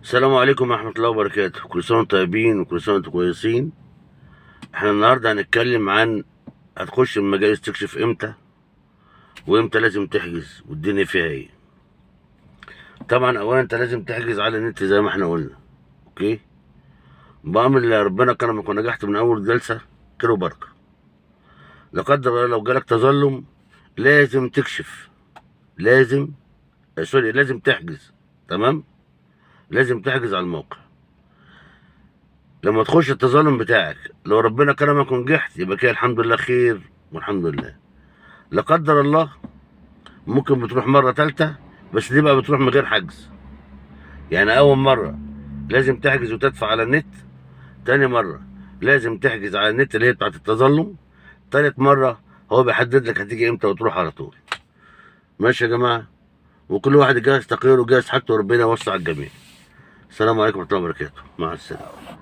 السلام عليكم ورحمة الله وبركاته. كل سنة وانتم طيبين وكل سنة وانتم كويسين. احنا النهاردة هنتكلم عن هتخش المجالس تكشف امتى، وامتى لازم تحجز، والدنيا فيها ايه. طبعا اولا انت لازم تحجز على النت زي ما احنا قلنا، okay. بأمر الله ربنا كرمك ونجحت من اول جلسة، خير وبركة. لا قدر الله لو جالك تظلم لازم تكشف، لازم sorry لازم تحجز، تمام؟ لازم تحجز على الموقع. لما تخش التظلم بتاعك لو ربنا كرمك ونجحت يبقى كده الحمد لله خير والحمد لله. لا قدر الله ممكن بتروح مرة تالتة، بس دي بقى بتروح من غير حجز. يعني أول مرة لازم تحجز وتدفع على النت، تاني مرة لازم تحجز على النت اللي هي بتاعت التظلم، تالت مرة هو بيحدد لك هتيجي امتى وتروح على طول. ماشي يا جماعة؟ وكل واحد يجهز تقريره ويجهز حاجته وربنا يوسع على الجميع. السلام عليكم ورحمة الله وبركاته، مع السلامة.